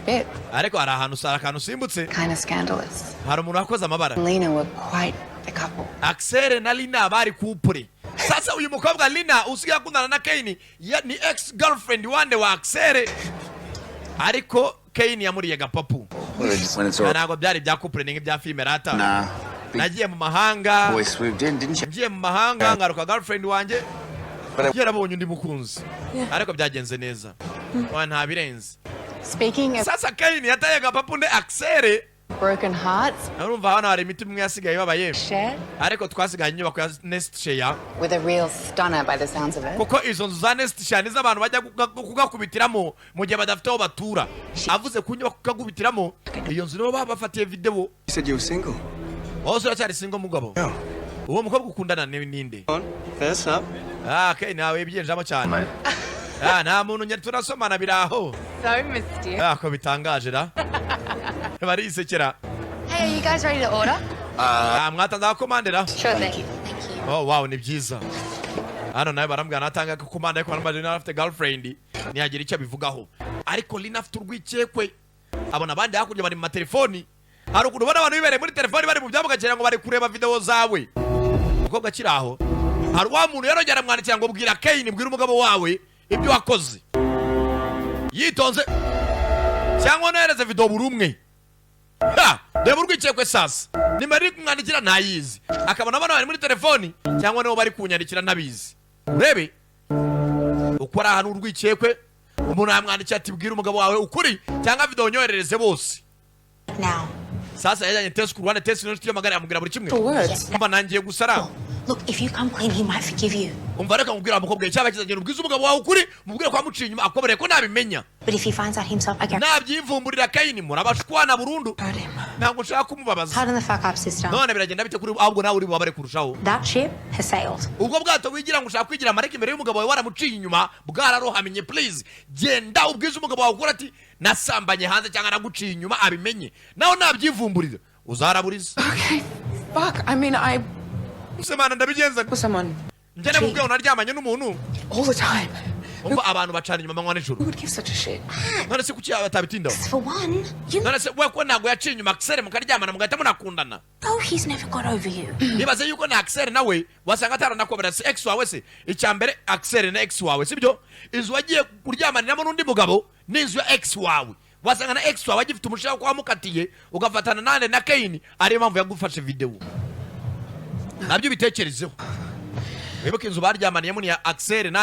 bit. Ariko hari ahantu, hari akantu usimbutse. Kind of scandalous. Hari umuntu wakoze amabara. Lena were quite the couple. Axel na Lina bari couple. Sasa uyu mukobwa Lina usigaye akundana na Kane ni ex girlfriend wande wa Axel, ariko Kane yamuriye gapapu. When it's all Ntabwo byari ibya couple, ni nk'ibya filime rata. Nah. Big Nagiye mu mahanga. boy swooped in, didn't you? Ngiye mu mahanga ngaruka, girlfriend wanjye yarabonye undi mukunzi, ariko byagenze neza. Wa, nta birenze. Speaking of Sasa Kane yataye gapapu nde? Axel. broken hearts, Urumva hano hari imiti imwe yasigaye ibabaye. share Ariko twasigaye inyubako ya Nest Share with a real stunner by the sounds of it. kuko izo nzu za Nest Share nizo abantu bajya kugakubitiramo mu gihe badafite aho batura. Avuze ku nyubako kugakubitiramo, iyo nzu nibo baba bafatiye video. You said you were single. Wowe uracyari single, mugabo? No. Uwo mukobwa ukundana ni ninde? On. Fess up. Ah, okay, nawe ibyenjamo cyane. Ah, nta muntu nyari, turasomana biraho. So mysterious. Ah, ko bitangaje ra, barisekera. Hey, are you guys ready to order? Ah, mwatanze agakomandera? Sure thing. Thank you. Oh wow, ni byiza. Hano nawe barambwira natanga komanda, ariko baramubwira niba afite girlfriend ntiyagira icyo abivugaho. Ariko Lina afite urwikekwe, abona abandi hakurya bari mu matelefoni. Hari ukuntu ubona abantu bibereye muri telefoni, bari mu byabo, ugagira ngo bari kureba video zawe. Umukobwa akiri aho, hari wa muntu yarongera aramwandikira ngo: "Bwira Kane, bwira umugabo wawe ibyo wakoze yitonze, cyangwa nohereze video buri umwe." Ha! Reba urwikekwe sasa. Nimero iri kumwandikira ntayizi, akabona abana bari muri telefoni cyangwa nibo bari kunyandikira ntabizi. Urebe uko ari ahantu urwikekwe, umuntu yamwandikiye ati: "Bwira umugabo wawe ukuri cyangwa video nyoherereze bose." Now. Sasa yajyanye Tesi ku ruhande. Tesi n'inshuti y'amagara, yamubwira buri kimwe. For words. Umva, nangiye gusara. Look, if you come clean, he might forgive you. Umva, reka nkubwire, wa mukobwa, icyaba kizagenda ubwize umugabo wawe ukuri, mubwire ko wamuciye inyuma, akubabarire, ko nabimenya. But if he finds out himself, I guarantee. Nabyivumburira Kayini, murabashwana burundu. Hurt him. Ntabwo nshaka kumubabaza. Harden the fuck up, sister. None biragenda bite kuri ahubwo nawe uri bubabare kurushaho? That ship has sailed. Ubwo bwato wigira ngo ushaka kwigira amareka imbere y'umugabo wawe waramuciye inyuma bwararohamenye. Please, genda ubwize umugabo wawe ukuri, ati nasambanye hanze cyangwa naguciye inyuma, abimenye. Nawe nabyivumburira uzaraburiza. Okay. Fuck. I mean, I Usemana ndabigenza. with someone Njye namubwiye ngo naryamanye n'umuntu. all the time. Umva, abantu bacana inyuma amanywa nijoro. Who would give such a shit? None se kuki batabitindaho? For one, you None se we ko ntabwo yaciye inyuma Axel mukaryamana mugahita munakundana? know he's never got over you. Nibaze yuko na Axel nawe wasanga ataranakobera. Si ex wawe se? Icya mbere, Axel na ex wawe, sibyo? Inzu wagiye kuryamaniramo n'undi mugabo ni inzu ya ex wawe. Wasanga na ex wawe agifite umushinga wo wamukatiye ugafatana nande? Na Kane. Ariyo mpamvu yagufashe video. Nabyo bitekerezeho, wibuke inzu baryamaniyemo ni ya Axel nande.